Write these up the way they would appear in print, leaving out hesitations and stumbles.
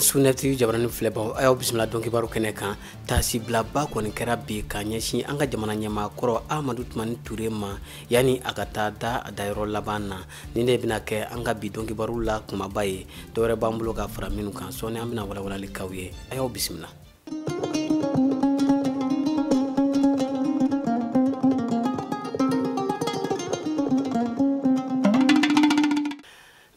Su Nef TV jabarani filɛbaw, a y'aw bisimila dɔnkibaru kɛnɛ kan. Taasibilaba kɔni kɛra bi ka ɲɛsin an ka jamana ɲɛmaa kɔrɔ Amadu Tumani Ture ma yanni a ka taa da a dayɔrɔ laban na. Nin de bɛna kɛ an ka bi dɔnkibaru la kumaba ye. Dɔwɛrɛ b'an bolo ka fara minnu kan, sɔɔni an bɛna walawalali k'aw ye. A y'aw bisimila.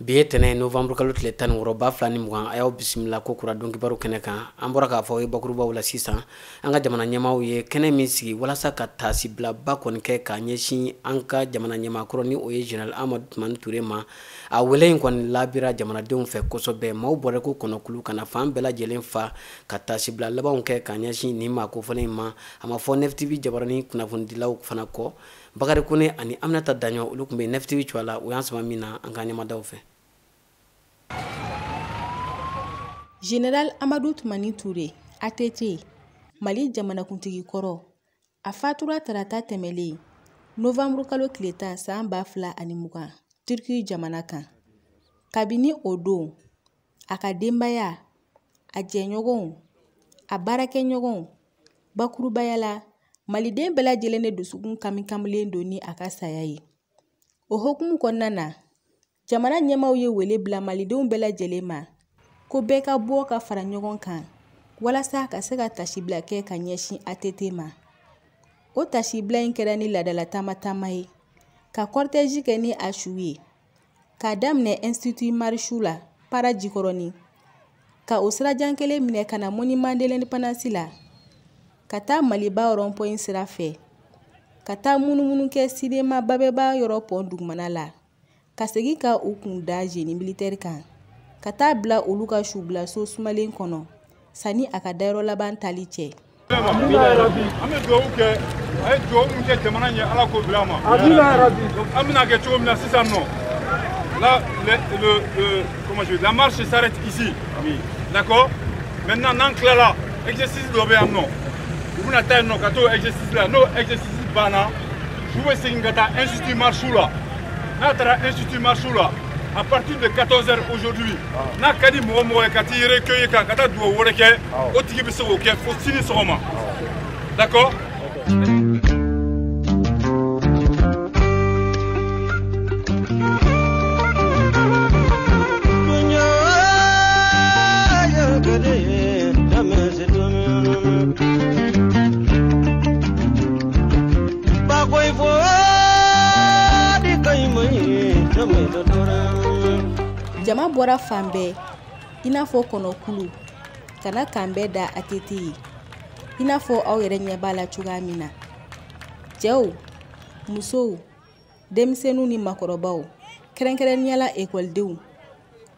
Bi ye tɛnɛ novembre kalo tile 16 2020, a y'aw bisimila ko kura dɔnkibaru kɛnɛ kan. An bɔra k'a fɔ aw ye bakurubaw la sisan, an ka jamana ɲɛmaaw ye kɛnɛ min sigi walasa ka taasibilaba kɔni kɛ k'a ɲɛsin an ka jamana ɲɛmaa kɔrɔ ni o ye Général Amadu Tumani Ture ma. A wele in kɔni laabira jamanadenw fɛ kosɛbɛ. Maaw bɔra ko kɔnɔkulu ka na fan bɛɛ lajɛlen fa ka taasibila labanw kɛ k'a ɲɛsin nin maa kofɔlen in ma. A ma fɔ Nef TV jabarani kunnafonidilaw fana kɔ. Bakari Kone ani Aminata Daɲɔ, olu tun bɛ Nef TV cogoya la, u y'an sama min na an ka ɲɛmadaw fɛ. Général Amadou Toumani Touré, ATT, Mali jamanakuntigi kɔrɔ, a fatura tarata tɛmɛlen novembre kalo tile 10 san 2020 Turki jamana kan. Kabini o don, a ka denbaya, a jɛɲɔgɔnw, a baarakɛɲɔgɔnw, bakurubaya la, Maliden bɛɛ lajɛlen de dusukun kamikamilen don ni a ka saya ye. O hokumu kɔnɔna na, jamana ɲɛmaaw ye wele bila Malidenw bɛɛ lajɛlen ma ko bɛɛ ka bɔ ka fara ɲɔgɔn kan walasa ka se ka tasibila kɛ ka ɲɛsin ATT ma. O tasibila in kɛra ni laadala taama-taama ye, ka cortège kɛ ni a su ye, k'a daminɛ Institut Marichou la Para Jikɔrɔni, ka o sirajan kelen minɛ ka na Monument de l'Indépendance la, ka taa Maliba rond-point sira fɛ, ka taa munumunu kɛ cinéma Babɛba yɔrɔ pont dugumana la, ka segin ka u kun da génie militaire kan, ka taa bila olu ka subilaso sumalen kɔnɔ sanni a ka dayɔrɔ laban tali cɛ. An bɛ dugawu kɛ, a ye dugawu min kɛ jamana ɲɛ, Ala k'o bila a ma. An bɛna kɛ cogo min na sisan nɔ, la, le, comment je dis, la marche s'arrête ici. D'accord? Maintenant, n'an tilala, exercice dɔ bɛ yan nɔ. U bɛna taa yen nɔ ka t'o exercice la. N'o exercice banna, u bɛ segin ka taa Institut Marichou la. N'a taara Institut Marichou la, à partir de 14h aujourd'hui, n'a ka di mɔgɔ mɔgɔ ye ka t'i recueillir kan ka taa dugawu wɛrɛ kɛ, o tigi bɛ se k'o kɛ fo sini sɔgɔma. D'accord? Jama bɔra fan bɛɛ, i n'a fɔ kɔnɔkulu, ka na kan bɛɛ da ATT ye, i n'a fɔ aw yɛrɛ ɲɛ b'a la cogoya min na. Cɛw, musow, denmisɛnninw ni maakɔrɔbaw, kɛrɛnkɛrɛnnenya la ekɔlidenw,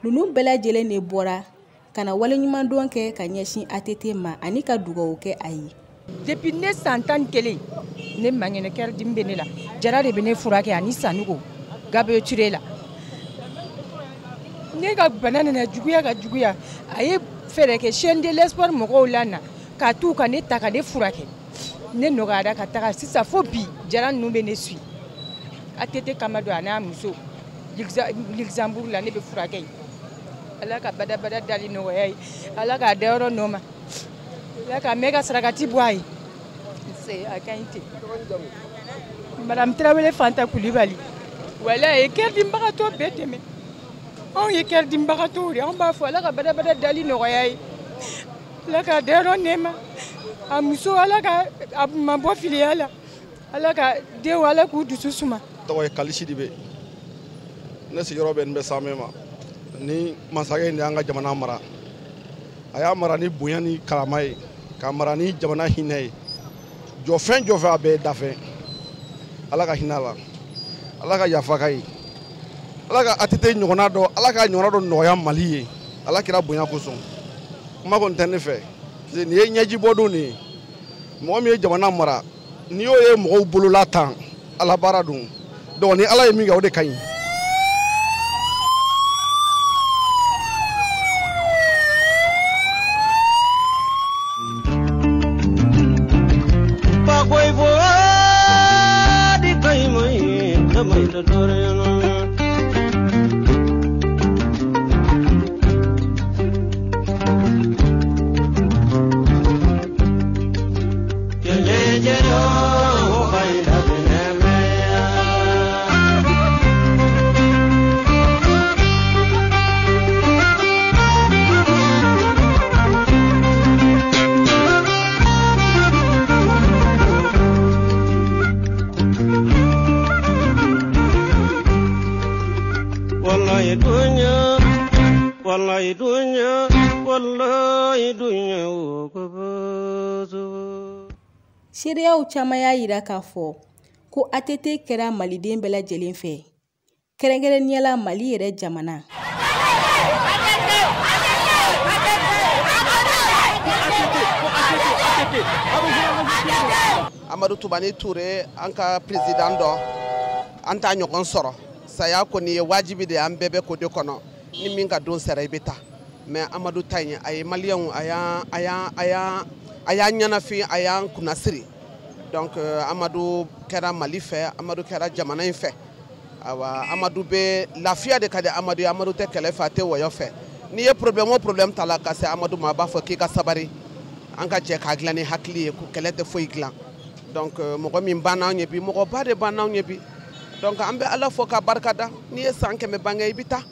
ninnu bɛɛ lajɛlen de bɔra ka na waleɲumandɔn kɛ ka ɲɛsin ATT ma ani ka dugawu kɛ a ye. Depuis ne san 11, ne maŋɛnɛ kɛrɛdimi bɛ ne la, Jara de bɛ ne furakɛ ani Sanogo Gabriel Ture la. Ne ka bana nana juguya ka juguya, a ye fɛɛrɛ kɛ chaîne de l'espoir mɔgɔw la na ka t'u ka ne ta ka ne furakɛ. Ne nɔgɔyara ka taga sisan fo bi Jara ninnu bɛ ne suit. ATT kama don a n'a muso Luxembourg la ne bɛ furakɛ yen. Ala ka badabada dali nɔgɔya ye, Ala k'a dayɔrɔ nɔ ma, Ala ka mɛn ka sarakati bɔ a ye. A ka ɲi ten. Madame Tarawele Fanta Kulibali, walayi a ye kɛrɛdimibagatɔ bɛɛ dɛmɛ. Anw ye kɛrɛdimibagatɔw de ye, anw b'a fɔ Ala ka badabada dali nɔgɔya ye, Ala ka dayɔrɔ nɛɛma a muso, Ala ka a mabɔ filiya la, Ala ka denw, Ala k'u dusu suma. Tɔgɔ ye Kali Sidibe, ne sigiyɔrɔ bɛnnen bɛ Samɛ ma. Ni masakɛ in de y'an ka jamana mara, a y'a mara ni bonya ni karama ye, k'a mara ni jamana hinɛ ye. Jɔfɛn jɔfɛn a bɛɛ ye dafɛn. Ala ka hinɛ a la, Ala ka yafa k'a ye, Ala ka ATT ɲɔgɔnna dɔ, Ala ka ɲɔgɔnna dɔ nɔgɔya Mali ye, Ala kira bonya kosɔn. Kuma kɔni tɛ ne fɛ, parce que nin ye ɲɛjibɔdon de ye. Mɔgɔ min ye jamana mara, n'i y'o ye mɔgɔw bolola tan, Ala baara don. Donc ni Ala ye min kɛ, o de ka ɲi. Seereyaw caman y'a yira k'a fɔ ko ATT kɛra maliden bɛɛ lajɛlen fɛ, kɛrɛnkɛrɛnnenya la Mali yɛrɛ jamana. Amadu Tumani Ture, an ka président dɔ, an t'a ɲɔgɔn sɔrɔ. Saya kɔni ye wajibi de ye, an bɛɛ bɛ ko de kɔnɔ, ni min ka don sara i bɛ taa. Mais Amadu ta in, a ye maliyɛnw, a y'an ɲɛnafin, a y'an kunnasiri. Donc Amadu kɛra Mali fɛ, Amadu kɛra jamana in fɛ. Awa, Amadu bɛ lafiya de ka di Amadu ye. Amadu tɛ kɛlɛ fɛ, a tɛ wɔyɔ fɛ. N'i ye problème o problème ta la ka se Amadu ma, a b'a fɔ k'i ka sabari, an ka jɛ k'a dilan ni hakili ye, ko kɛlɛ tɛ foyi dilan. Donc mɔgɔ min banna anw ye bi, mɔgɔba de banna anw ye bi. Donc an bɛ Ala fo ka barika da. N'i ye san 100 bange, i bɛ taa.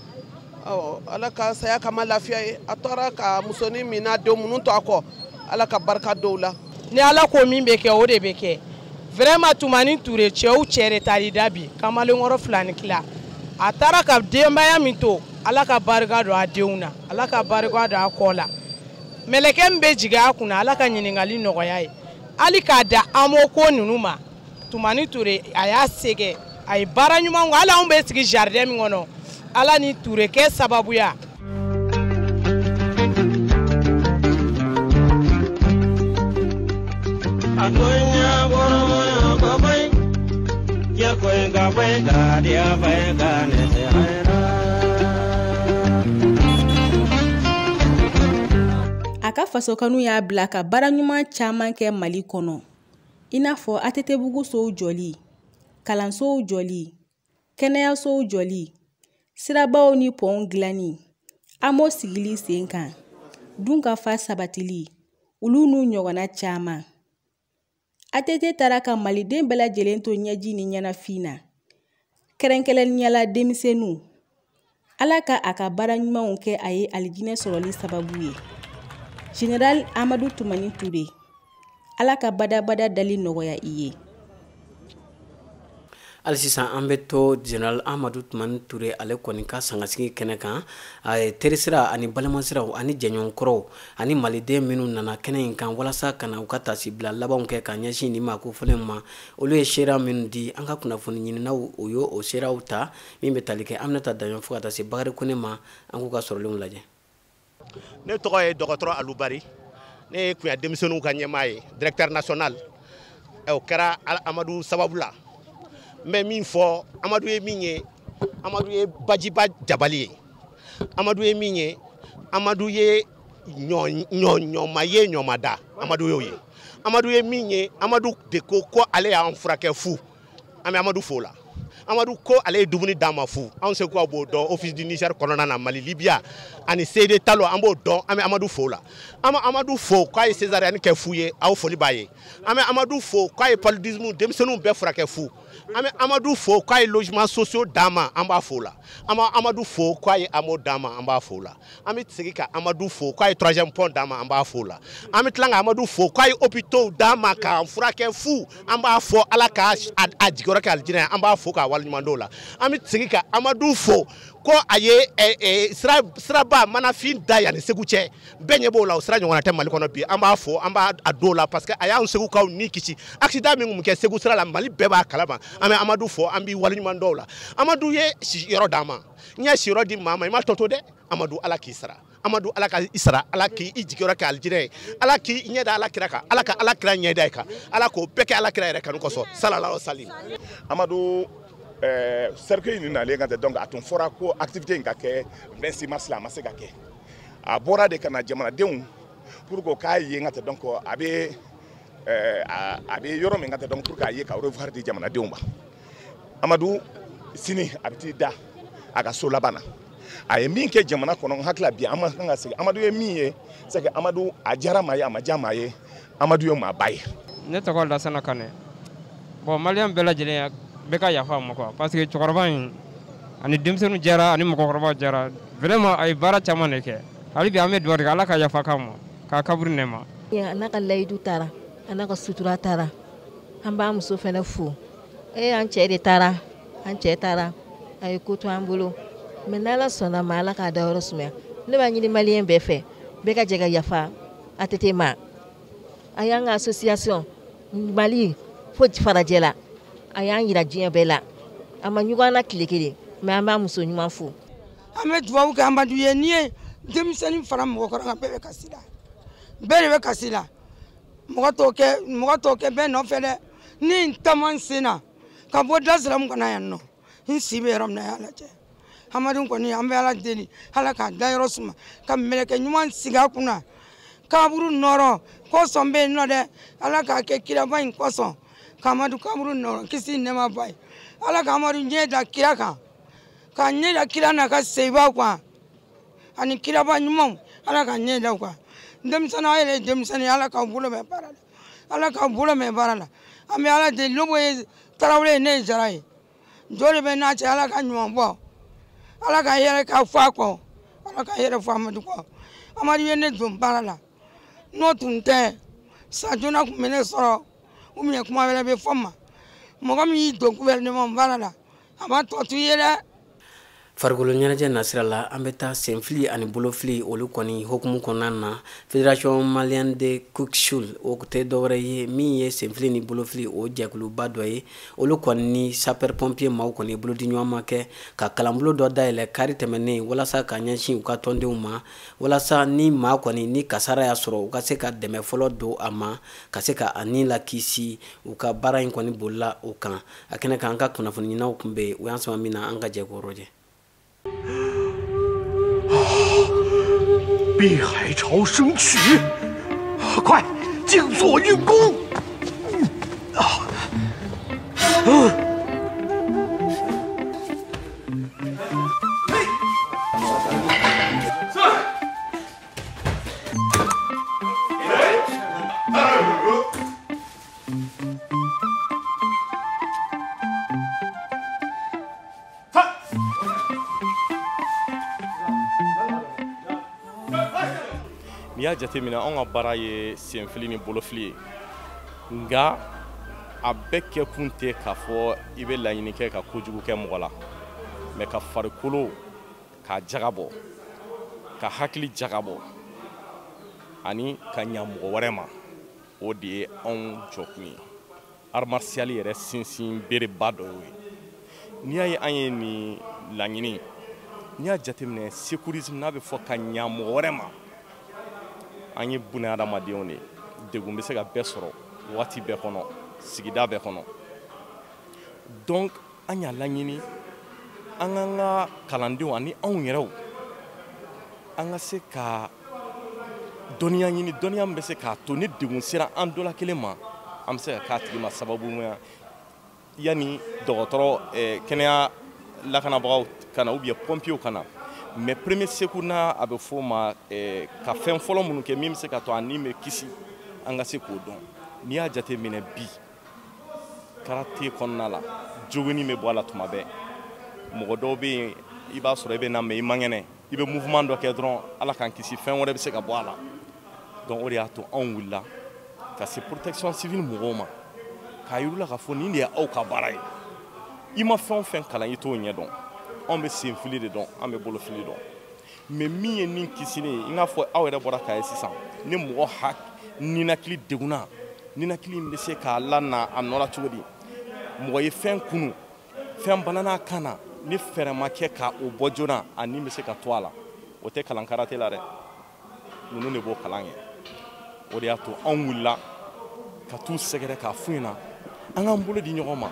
Awɔ, Ala ka saya kama lafiya ye. A tora ka musonin min n'a denw minnu to a kɔ, Ala ka barika dɔw la. Ni Ala ko min bɛ kɛ, o de bɛ kɛ. Vraiment Tumani Ture, cɛw cɛ de taar'i da bi kamalenkɔrɔ 2 ni tila. A taara ka denbaya min to, Ala ka barika don a denw na, Ala ka barika don a kɔ la. Mɛlɛkɛ min bɛ jigin a kunna, Ala ka ɲininkali nɔgɔya ye. Hali k'a da AMO ko ninnu ma, Tumani Ture a y'a se kɛ, a ye baara ɲuman kɛ. Hali anw bɛ sigi jardin min kɔnɔ, Ala ni Ture kɛ sababuya. A ka fasokanu y'a bila ka baara ɲuman caman kɛ Mali kɔnɔ, i n'a fɔ ATT-bugu sow jɔli, kalansow jɔli, kɛnɛyasow jɔli, sirabaw ni pɔnw dilanni, AMO sigili sen kan, dunkafa sabatili, olu n'u ɲɔgɔnna caman. ATT taara ka maliden bɛɛ lajɛlen to ɲɛji ni ɲɛnafin na, kɛrɛnkɛrɛnnenya la denmisɛnninw. Ala ka a ka baara ɲumanw kɛ a ye alijinɛ sɔrɔli sababu ye. Général Amadu Tumani Ture, Ala ka badabada dali nɔgɔya i ye. Hali sisan an bɛ to Général Amadu Tumani Ture ale kɔni ka sangasigi kɛnɛ kan. A ye terisira ani balimasiraw ani jɛɲɔgɔnkɔrɔw ani maliden minnu nana kɛnɛ in kan walasa ka na u ka tasibila labanw kɛ ka ɲɛsin nin maa kofɔlen ma, olu ye seereya minnu di, an ka kunnafoni ɲininaw o y'o o seereyaw ta min bɛ tali kɛ Aminata Daɲɔn fo ka taa se Bakari Kone ma. An k'u ka sɔrɔlenw lajɛ. Ne tɔgɔ ye dɔgɔtɔrɔ Alubari, ne ye Kunya denmisɛnninw ka ɲɛmaa ye, directeur national. O kɛra Amadu sababu la. N bɛ min fɔ, Amadu ye min ye, Amadu ye bajiba jabali ye. Amadu ye min ye, Amadu ye ɲɔma ye, ɲɔma da, Amadu y'o ye. Amadu ye min ye, Amadu de ko ko ale y'an furakɛ fu, an bɛ Amadu fo la. Amadu ko ale ye dumuni d'an ma fu, anw Segukaw b'o dɔn. Office du Niger kɔnɔna na, Mali, Libya ani CD Talo, an b'o dɔn, an bɛ Amadu fo la. An bɛ Amadu fo k'a ye césarienne kɛ fu ye, aw foli b'a ye. An bɛ Amadu fo k'a ye paludisme denmisɛnninw bɛɛ furakɛ fu. An bɛ Amadu fo k'a ye logement sociaux d'an ma, an b'a fo la. An bɛ Amadu fo k'a ye AMO d'an ma, an b'a fo la. An bɛ segin ka Amadu fo k'a ye troisième pont d'an ma, an b'a fo la. An bɛ tila ka Amadu fo k'a ye hôpitaux d'an ma k'an furakɛ fu, an b'a fɔ Ala k'a a jigiyɔrɔ kɛ alijinɛ ye, an b'a fo k'a waleɲuman dɔn o la. An bɛ segin ka Amadu fo ko a ye siraba manafin da yanni Segu cɛ, bɛɛ ɲɛ b'o la, o sira ɲɔgɔnna tɛ Mali kɔnɔ bi. An b'a fo, an b'a don o la parce que a y'an Segukaw ni kisi. Accident min tun bɛ kɛ Segu sira la, Mali bɛɛ b'a kalama. An bɛ Amadu fo, an b'i waleɲuman dɔn o la. Amadu ye siyɔrɔ d'an ma, n ye siyɔrɔ di maa ma, i ma tɔ to dɛ. Amadu, Ala k'i sara. Amadu, Ala ka i sara, Ala k'i jigiyɔrɔ kɛ alijinɛ ye, Ala k'i ɲɛ da Ala kira kan, Ala ka Ala kira ɲɛ da i kan, Ala k'o bɛɛ kɛ Ala kira yɛrɛ kanu kosɔn, sallallahu alaihi wasallam. Amadu cercueil nin nalen ka tɛ, donc a tun fɔra ko activité in ka kɛ 26 mars la, a ma se ka kɛ. A bɔra de ka na jamanadenw pour que k'a ye ka tɛ, donc a bɛ yɔrɔ min ka tɛ, donc pour k'a ye ka revoir di jamanadenw ma. Amadu sini a bɛ t'i da a ka so laban na. A ye min kɛ jamana kɔnɔ, n hakili la bi an ma kan ka segin. Amadu ye min ye, c'est que Amadu a diyara maa ye, a ma diya maa ye, Amadu ye maaba ye. Ne tɔgɔ Lasana Kane. Bon, maliyɛn bɛɛ lajɛlen bɛɛ ka yafa ma quoi, parce que cɛkɔrɔba in ani denmisɛnninw jɛra ani mɔgɔkɔrɔbaw jɛra, vraiment a ye baara caman de kɛ. Hali bi an bɛ dugawu de kɛ Ala ka yafa k'a ma, k'a kaburu nɛma. A n'a ka layidu taara, a n'a ka sutura taara, an b'an muso fana fo. An cɛ de taara, an cɛ taara, a ye ko to an bolo. Mais n'Ala sɔnna ma, Ala k'a dayɔrɔ sumaya. Ne b'a ɲini maliyɛn bɛɛ fɛ, bɛɛ ka jɛ ka yafa ATT ma. A y'an ka association, Mali fo farajɛ la, a y'an yira diɲɛ bɛɛ la. A ma ɲugun an na tile kelen, mais an b'a muso ɲuman fo. An bɛ dugawu kɛ Amadu ye. N'i ye denmisɛnnin fara mɔgɔkɔrɔ kan, bɛɛ bɛ kasi la, bɛɛ de bɛ kasi la. Mɔgɔ t'o kɛ, mɔgɔ t'o kɛ bɛɛ nɔfɛ dɛ. Ni n taama n sen na ka bɔ Dasalamu ka na yan nɔ, n si bɛ yɔrɔ min na, a y'a lajɛ. Amadu kɔni, an bɛ Ala deli, Ala k'a dayɔrɔ suma, ka mɛlɛkɛ ɲuman sigi a kunna, kaburu nɔrɔ kɔsɔn bɛ yen nɔ dɛ. Ala k'a kɛ kiraba in kɔsɔn, ka Amadu kaburu nɔrɔ, kisi nɛɛma ba ye. Ala ka Amadu ɲɛ da kira kan, ka ɲɛ da kira n'a ka seyibaw kan ani kiraba ɲumanw, Ala ka ɲɛ da u kan. Denmisɛnnin, aw yɛrɛ ye denmisɛnnin, Ala k'aw bolo mɛn baara la, Ala k'aw bolo mɛn baara la. An bɛ Ala deli. Lobo ye Tarawele ye, ne ye Jara ye, jɔ de bɛ n'a cɛ. Ala ka ɲuman bɔ, Ala ka hɛrɛ k'a fɔ a kɔ, Ala ka hɛrɛ fɔ Amadu kɔ. Amadu ye ne don baara la, n'o tun tɛ, sa joona tun bɛ ne sɔrɔ, ou bien kuma wɛrɛ bɛ fɔ n ma. Mɔgɔ min y'i don gouvernement baara la, a b'a tɔ to i ye dɛ. Farikolo ɲɛnajɛ nasira la, an bɛ taa senfili ani bolofili, olu kɔni hokumu kɔnɔna na. Fédération malienne de Kuksul, o tɛ dɔwɛrɛ ye min ye senfili ni bolofili o jɛkuluba dɔ ye. Olu kɔni ni sapeur pompier maaw kɔni bolodi ɲɔgɔn ma kɛ ka kalanbolo dɔ dayɛlɛ kari tɛmɛnen, walasa ka ɲɛsin u ka tɔndenw ma, walasa ni maa kɔni ni kasara y'a sɔrɔ, u ka se ka dɛmɛ fɔlɔ don a ma, ka se ka a ni lakisi. U ka baara in kɔni bolila o kan. A kɛnɛ kan, an ka kunnafoni ɲininaw tun bɛ yen, u y'an sama min na, an ka jɛ k'o rɔjɛ. 碧海潮生曲，快静坐运功。啊！ N'i y'a jateminɛ, anw ka baara ye senfili ni bolofili ye, nka a bɛɛ kɛkun tɛ k'a fɔ i bɛ laɲini kɛ ka kojugu kɛ mɔgɔ la, mɛ ka farikolo k'a jagabɔ, ka hakili jagabɔ ani ka ɲa mɔgɔ wɛrɛ ma, o de ye anw jɔkun ye. Art martial yɛrɛ sinsin bereba dɔ y'o ye. N'i y'a ye an ye nin laɲini, n'i y'a jateminɛ, secourisme n'a bɛ fɔ ka ɲa mɔgɔ wɛrɛ ma, an ye bunɛ adamadenw de ye, degun bɛ se ka bɛɛ sɔrɔ waati bɛɛ kɔnɔ, sigida bɛɛ kɔnɔ. Donc an y'a laɲini an k'an ka kalandenw ani anw yɛrɛw, an ka se ka dɔnniya ɲini, dɔnniya min bɛ se k'a to ni degun sera an dɔ la kelen ma, an bɛ se ka k'a tigi ma sababu ɲuman yanni dɔgɔtɔrɔ, kɛnɛya lakanabagaw ka na ou bien pompiers ka na. Mais premier secours n'a a bɛ f'o ma, ka fɛn fɔlɔ minnu kɛ min bɛ se ka to a ni bɛ kisi, an ka se k'o dɔn. N'i y'a jateminɛ bi karate kɔnɔna la, jogini bɛ bɔ a la tuma bɛɛ. Mɔgɔ dɔw bɛ yen, i b'a sɔrɔ i bɛ na mɛ i man kɛnɛ, i bɛ mouvement dɔ kɛ dɔrɔn, Ala k'an kisi, fɛn wɛrɛ bɛ se ka bɔ a la. Donc o de y'a to anw wulila ka se protection civile mɔgɔw ma, k'a yir'u la k'a fɔ nin de ye aw ka baara ye. I ma fɛn o fɛn kalan, i t'o ɲɛ dɔn. Anw bɛ senfili de dɔn, an bɛ bolofili dɔn, mɛ min ye nin kisili ye, i n'a fɔ aw yɛrɛ bɔra k'a ye sisan, ni mɔgɔ ninakili degunna, ninakili in bɛ se k'a lana a nɔ la cogo di? Mɔgɔ ye fɛn kunu, fɛn banana kan na, ni fɛɛrɛ ma kɛ ka o bɔ joona, a ni bɛ se ka to a la. O tɛ kalan karate la dɛ, ninnu de b'o kalan kɛ. O de y'a to anw wulila ka t'u sɛgɛrɛ k'a f'u ɲɛna, an k'an bolo di ɲɔgɔn ma.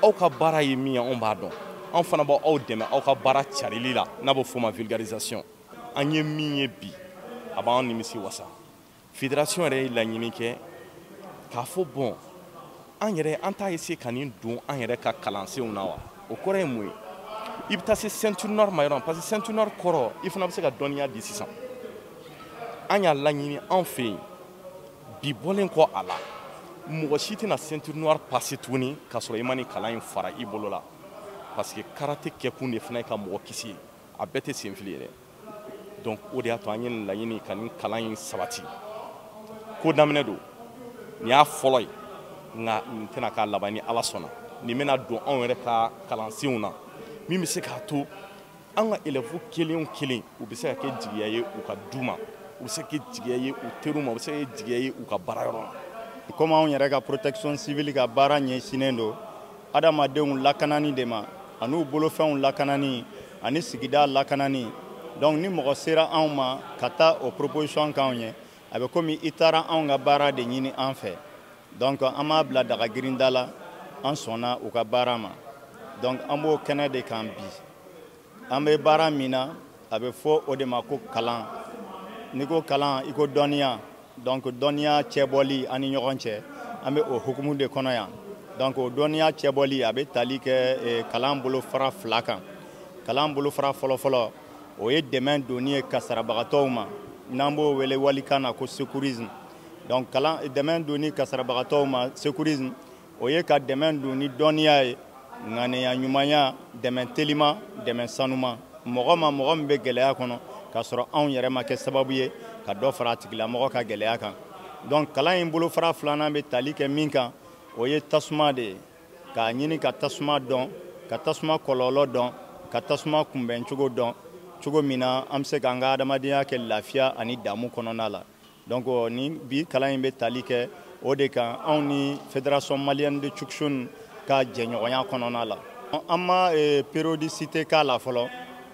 Aw ka baara ye min ye, anw b'a dɔn, anw fana b'aw dɛmɛ aw ka baara carili la, n'a bɛ f'o ma vulgarisation. An ye min ye bi, a b'an nimisi wasa. Fédération yɛrɛ ye laɲini kɛ k'a fɔ bɔn, an yɛrɛ an t'a essayer ka nin don an yɛrɛ ka kalansenw na wa. O kɔrɔ ye mun ye? I bɛ taa se ceinture noire ma yɔrɔ, parce que ceinture noire kɔrɔ, i fana bɛ se ka dɔnniya di sisan. An y'a laɲini anw fɛ yen bi, bɔlen kɔ a la, mɔgɔ si tɛna ceinture noire passer tuguni k'a sɔrɔ i ma nin kalan in fara i bolo la, parce que karate kɛkun de fana ye ka mɔgɔ kisi ye, a bɛɛ tɛ senfili ye dɛ. Donc o de y'a to an ye nin laɲini ka nin kalan in sabati. Ko daminɛ don, nin y'a fɔlɔ ye, nka nin tɛna k'a laban ni Ala sɔnna. Nin bɛna don anw yɛrɛ ka kalansenw na, min bɛ se k'a to an ka élèves kelen o kelen, u bɛ se ka kɛ jigiya ye u ka du ma, u bɛ se ka kɛ jigiya ye u teriw ma, u bɛ se ka kɛ jigiya ye u ka baarayɔrɔ la. Komi anw yɛrɛ ka protection civile ka baara ɲɛsinnen don adamadenw lakanani de ma, an'u bolofɛnw lakanani ani sigida lakanani. Donc ni mɔgɔ sera anw ma ka taa o proposition k'anw ye, a bɛ komi i taara anw ka baara de ɲini an fɛ. Donc an m'a bila daga girinda la, an sɔnna u ka baara ma. Donc an b'o kɛnɛ de kan bi. An bɛ baara min na, a bɛ fɔ o de ma ko kalan. N'i ko kalan, i ko dɔnniya. Donc dɔnniya cɛbɔli an ni ɲɔgɔn cɛ, an bɛ o hukumu de kɔnɔ yan. Donc o dɔnniya cɛbɔli, a bɛ tali kɛ kalan bolofara 2 kan. Kalan bolofara fɔlɔfɔlɔ, o ye dɛmɛ donni ye kasarabagatɔw ma, n'an b'o wele walikan na ko secourisme. Donc kalan dɛmɛ donni kasarabagatɔw ma, secourisme, o ye ka dɛmɛ don ni dɔnniya ye, ŋaniya ɲumanya, dɛmɛ telima, dɛmɛ sanuma mɔgɔ ma, mɔgɔ min bɛ gɛlɛya kɔnɔ, k'a sɔrɔ anw yɛrɛ ma kɛ sababu ye ka dɔ fara a tigilamɔgɔ ka gɛlɛya kan. Donc kalan in bolofara 2nan bɛ tali kɛ min kan, o ye tasuma de ye, k'a ɲini ka tasuma dɔn, ka tasuma kɔlɔlɔ dɔn, ka tasuma kunbɛncogo dɔn, cogo min na an bɛ se k'an ka adamadenya kɛ lafiya ani damu kɔnɔna la. Donc ni bi kalan in bɛ tali kɛ o de kan, anw ni Fédération malienne de Tchouktchoune ka jɛɲɔgɔnya kɔnɔna la. An ma périodicité k'a la fɔlɔ,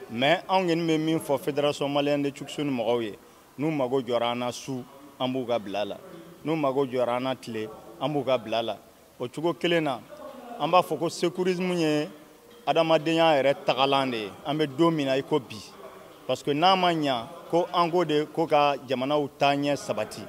mais anw kɔni bɛ min fɔ Fédération malienne de Tchouktchoune mɔgɔw ye, n'u mago jɔra an na su, an b'u ka bila la, n'u mago jɔra an na tile, an b'u ka bila la. O cogo kelen na, an b'a fɔ ko secourisme ye adamadenya yɛrɛ tagalan de ye, an bɛ don min na i ko bi. Parce que n'a ma ɲa ko an ko de ko ka jamanaw taaɲɛ sabati,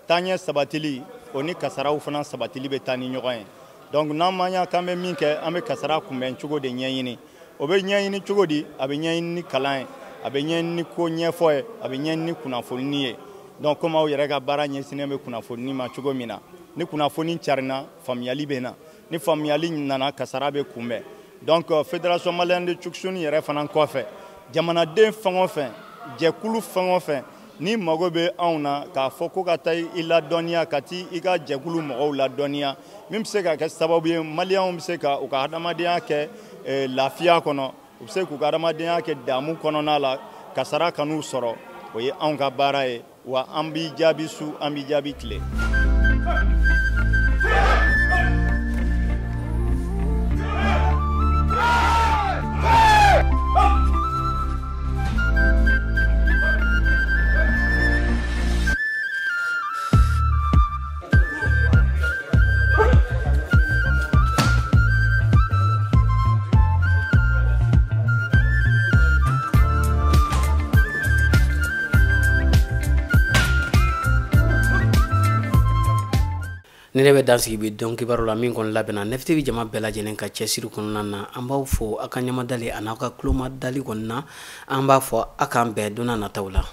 taaɲɛ sabatili o ni kasaraw fana sabatili bɛ taa ni ɲɔgɔn ye. Donc n'an ma ɲa k'an bɛ min kɛ, an bɛ kasara kunbɛn cogo de ɲɛɲini. O bɛ ɲɛɲini cogo di? A bɛ ɲɛɲini ni kalan ye, a bɛ ɲɛɲini ni ko ɲɛfɔ ye, a bɛ ɲɛɲini ni kunnafoni ye. Donc komi aw yɛrɛ ka baara ɲɛsinnen bɛ kunnafoni ma cogo min na, ni kunnafoni carinna, faamuyali bɛ na, ni faamuyali nana, kasara bɛ kunbɛn. Donc Fédération malienne de Tchouktchoune yɛrɛ fana kɔfɛ, jamanaden fɛn o fɛn, jɛkulu fɛn o fɛn, ni mago bɛ anw na k'a fɔ ko ka taa i ladɔnniya, ka taa i ka jɛkulu mɔgɔw ladɔnniya, min bɛ se ka kɛ sababu ye maliyɛnw bɛ se ka u ka adamadenya kɛ lafiya kɔnɔ, u bɛ se k'u ka adamadenya kɛ damu kɔnɔna la, kasara kan'u sɔrɔ, o ye anw ka baara ye. Wa an b'i jaabi su, an b'i jaabi tile. Ni ne bɛ dan sigi bi don kibaru la min kɔni labɛnna Nef TV jama bɛɛ lajɛlen ka cɛsiri kɔnɔna na, an b'aw fo aw ka ɲamadali a n'aw ka tulomadali kɔnɔna, an b'a fɔ aw k'an bɛn don nataw la.